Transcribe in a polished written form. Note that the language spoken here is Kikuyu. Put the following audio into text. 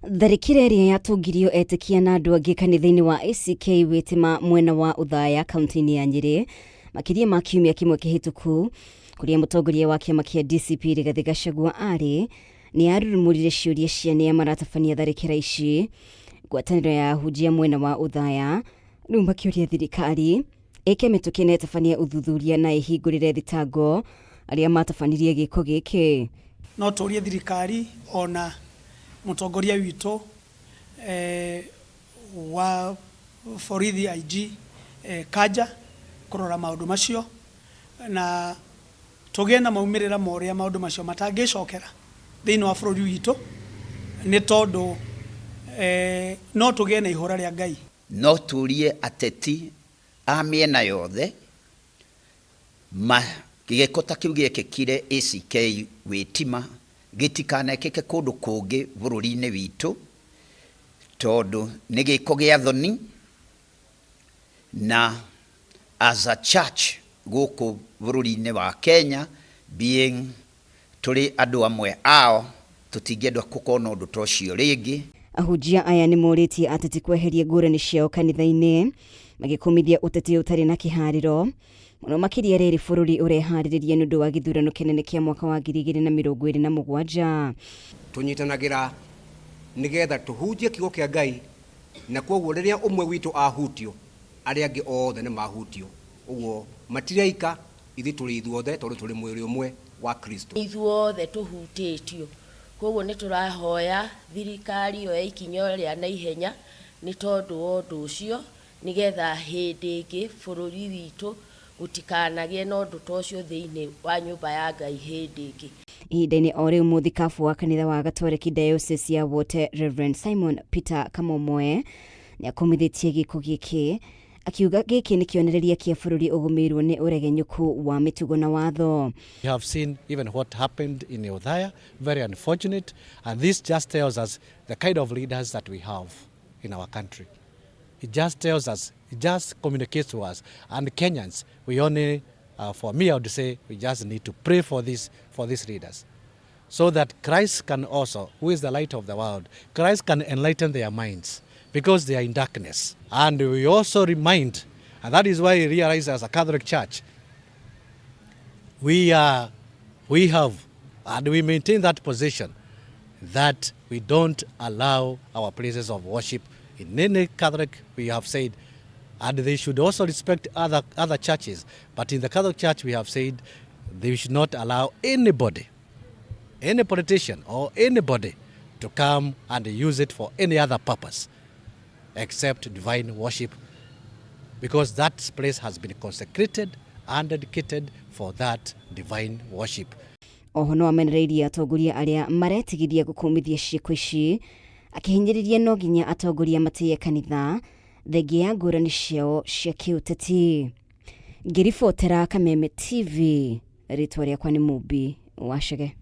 Tharĩkĩra ĩrĩa yatũngirio etĩkia na andũ angĩ kanitha-inĩ wa ACK Wĩtĩma mwena wa Othaya kaunti-inĩ ya Nyĩrĩ makĩria ma kiumia kĩmwe kĩhĩtũku kũrĩa mũtongoria wa kĩama kĩa DCP Rigathĩ Gachagua arĩ nĩ yarurumũrire ciũria cia nĩa maratabania tharĩkĩra ici. Ngwatanĩro ya ahunjia mwena wa Othaya rĩu makĩũria thirikari ĩke mĩtũkĩ na ĩtabanie ũthuthuria na ĩhingũrĩre thitango arĩa matabanirie gĩko gĩkĩ. No tũrie thirikari ona mũtongoria witũ wa borithi IG Kanja kũrora maũndũ macio na tũgĩe na maumĩrĩra ma ũrĩa maũndũ macio matangĩcokera thĩinĩ wa bũrũri witũ nĩ tondũ no tũgĩe na ihũra rĩa Ngai. No tũrie ateti a mĩena yothe ma gĩko ta kĩu gĩekĩkire ACK Wĩtima gĩtikanekĩke kũndũ kũngĩ bũrũri-inĩ witũ tondũ nĩ gĩko gĩa thoni na as a church gũkũ bũrũri-inĩ wa Kenya being tũrĩ andũ amwe ao tũtingĩenda gũkorwo na ũndũ ta ũcio rĩngĩ. Ahunjia aya nĩ morĩtie ateti kweheria ngũrani ciao kanitha-inĩ magĩkũmithia ũteti ũtarĩ na kĩharĩro mũno makĩria rĩrĩ bũrũri ũreharĩrĩria nĩ ũndũ wa gĩthurano kĩnene kĩa mwaka wa 2027. Tũnyitanagĩra nĩgetha tũhunjie kiugo kĩa Ngai na kwoguo rĩrĩa ũmwe witũ ahutio arĩa angĩ othe nĩ mahutio ũguo matireika ithuĩ tũrĩ ithuothe tondũ tũrĩ mwĩrĩ ũmwe wa Kristo. Ithuothe tũhutĩtio koguo nĩ tũrahoya thirikari yoe ikinya rĩa naihenya nĩ tondũ wa ũndũ ũcio nĩgetha hĩndĩ ĩngĩ bũrũri witũ gũtikanagĩe na ũndũ ta ũcio thĩinĩ wa nyũmba ya Ngai hĩndĩ ĩngĩ. Ihinda-inĩ o rĩu mũthikabu wa kanitha wa Gatoreki Diocese ya Wote Reverend Simon Peter Kamomoe nĩ akũmithĩtie gĩko gĩkĩ akiuga gĩkĩ nĩ kĩonereria kĩa bũrũri ũgũmĩirwo nĩ ũregenyũku wa mĩtugo na watho. We have seen even what happened in Othaya, very unfortunate, and this just tells us the kind of leaders that we have in our country. It just tells us, it just communicates to us. And Kenyans, we only, for me, I would say, we just need to pray for these leaders, so that Christ can also, who is the light of the world, Christ can enlighten their minds, because they are in darkness. And we also remind, and that is why we realize as a Catholic Church, we have, and we maintain that position, that we don't allow our places of worship in any Catholic, we have said, and they should also respect other churches. But in the Catholic Church, we have said they should not allow anybody, any politician or anybody to come and use it for any other purpose except divine worship, because that place has been consecrated and dedicated for that divine worship. Oho no amenereirie atongoria arĩa maretigithia gũkũmithia ciĩko ici akĩhinyĩrĩria no nginya atongoria matĩye kanitha thengia ya ngũrani ciao cia kĩũteti. Ngĩribotera Kameme TV, rĩtwa rĩakwa nĩ Mumbi Wacege.